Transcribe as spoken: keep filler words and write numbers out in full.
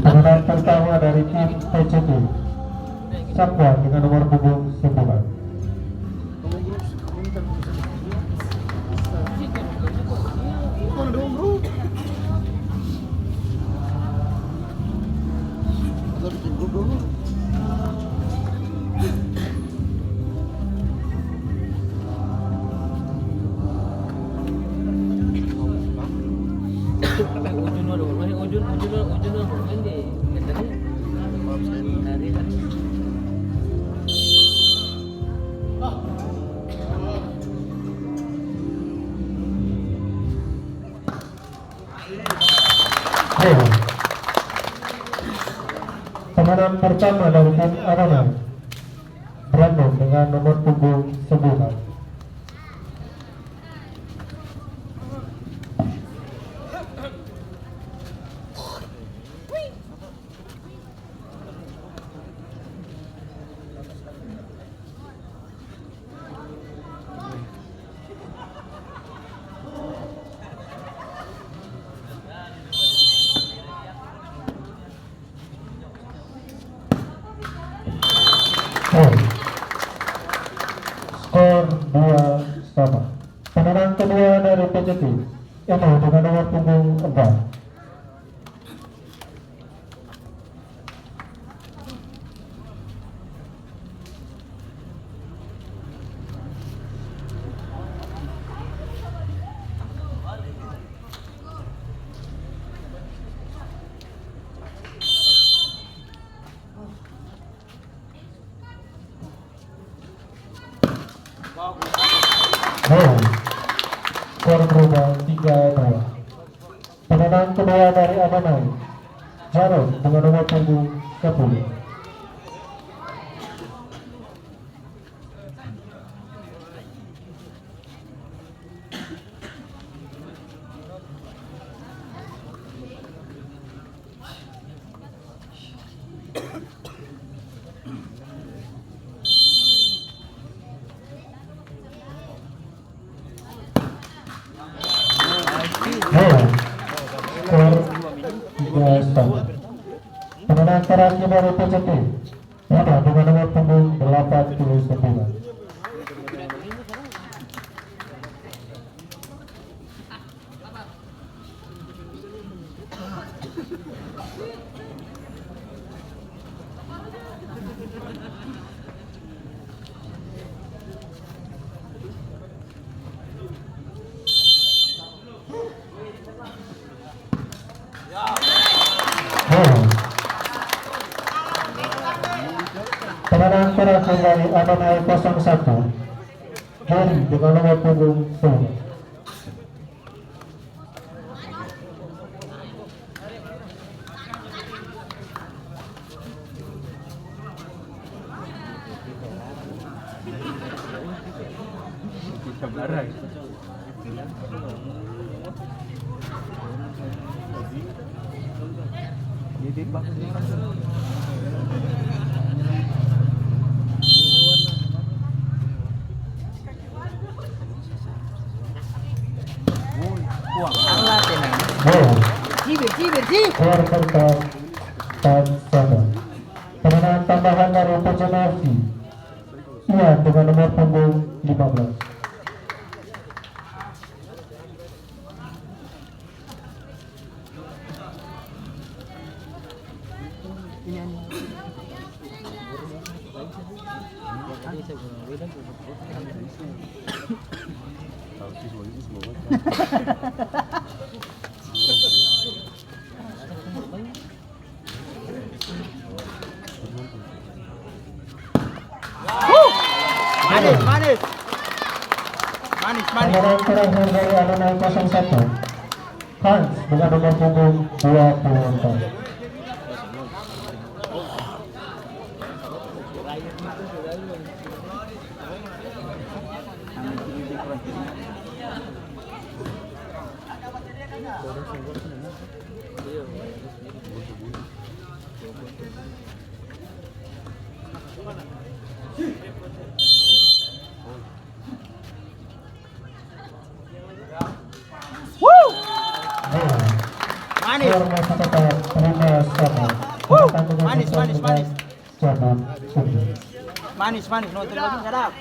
Pemenang pertama dari tim P C T, Sakwa dengan nomor punggung sembilan. Pemenang pertama dari tim Amanai, Brandon dengan nomor punggung sembilan. Oh. Skor dua sama. Pemenang kedua dari P C T, Eno dengan nomor punggung empat. Gol. Skor berubah tiga dua. Pemenang kedua dari Amanai, Jarod dengan nomor punggung sepuluh. Gol. Skor tiga sama. Pemenang terakhir dari P C T, Eno dengan nomor punggung delapan puluh sembilan. Pemenang terakhir dari Amanai kosong satu, Gary dengan nomor punggung sepuluh. Gol. Cibir, cibir, ci. Skor tetap empat sama. Pemenang tambahan dari P C M F C, Ian dengan nomor punggung lima belas. Manis, manis. Manis, manis. Pemenang terakhir dari Amanai kosong satu, Hans, dengan nomor punggung dua puluh empat. Manis. Skor masih tetap lima sama. Manis, manis, manis. Manis, manis, nonton bagus, sadap.